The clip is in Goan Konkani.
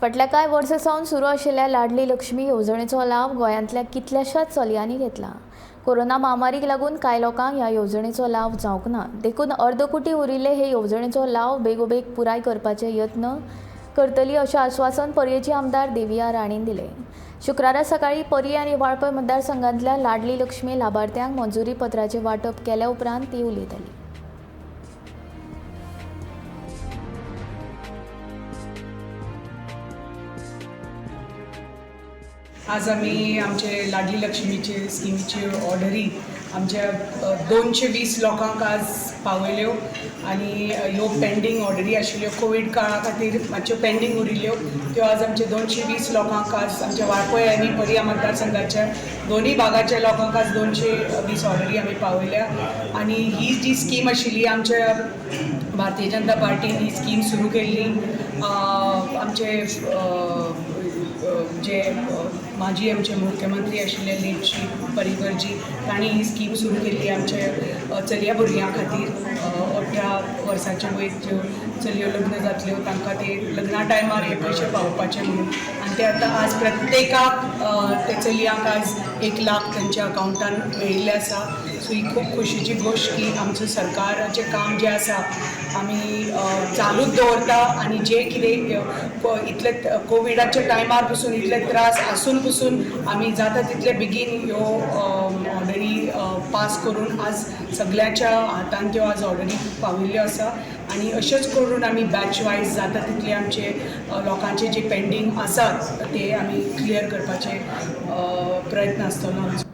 फाटल्या कांय वर्सां सावन सुरू आशिल्ल्या लाडली लक्ष्मी येवजणेचो लाव गोंयांतल्या कितल्याशाच चलयांनी घेतला. कोरोना म्हामारीक लागून कांय लोकांक ह्या येवजणेचो लाव जावंक ना, देखून अर्दकुटी उरिल्ले हे येवजणेचो लाव बेगोबेग पुराय करपाचे यत्न करतली अशें आश्वासन पर्येची आमदार देविया राणेन दिलें. शुक्रारा सकाळीं पर्ये आनी वाळपय मतदारसंघांतल्या लाडली लक्ष्मी लाभार्थ्यांक मंजुरी पत्राचें वांटप केल्या उपरांत ती उलयताली. आज आमी आमचे लाडली लक्ष्मीचे स्किमीच्यो ऑर्डरी आमच्या 220 लोकांक आज पावयल्यो आनी ह्यो पेंडींग ऑर्डरी आशिल्ल्यो कोवीड काळा खातीर मातश्यो पेंडींग उरिल्ल्यो त्यो आज आमचे 220 लोकांक आज आमच्या वाळपय आनी पर्या मतदारसंघाच्या दोनूय भागाच्या लोकांक आज 220 ऑर्डरी आमी पावयल्या. आनी ही जी स्कीम आशिल्ली आमच्या भारतीय जनता पार्टीन ही स्कीम सुरू केल्ली. आमचे जे माजी आमचे मुख्यमंत्री आशिल्ले लेट श्री पर्रीकरजी तांणी ही स्कीम सुरू केल्ली आमच्या चलया भुरग्यां खातीर. 18 वर्सांचे वयर ज्यो चलयो लग्न जातल्यो तांकां ते लग्ना टायमार हे पयशे पावोवपाचे म्हणून, आनी ते आतां आज प्रत्येकाक ते चलयांक आज 1 लाख तांच्या अकावंटान मेळिल्ले आसा. सो ही खूब खोशयेची गोश्ट की आमचें सरकाराचें काम जें आसा आमी चालूच दवरता आनी जे कितें इतले कोविडाच्या टायमार पसून इतले त्रास आसून पसून आमी जाता तितले बेगीन ह्यो ऑर्डरी पास करून आज सगळ्यांच्या हातान त्यो आज ऑर्डरी पाविल्ल्यो आसा. आनी अशेंच करून आमी बॅच वायज जाता तितले आमचे लोकांचे जे पेंडींग आसात ते आमी क्लियर करपाचे प्रयत्न आसतलो आमचो.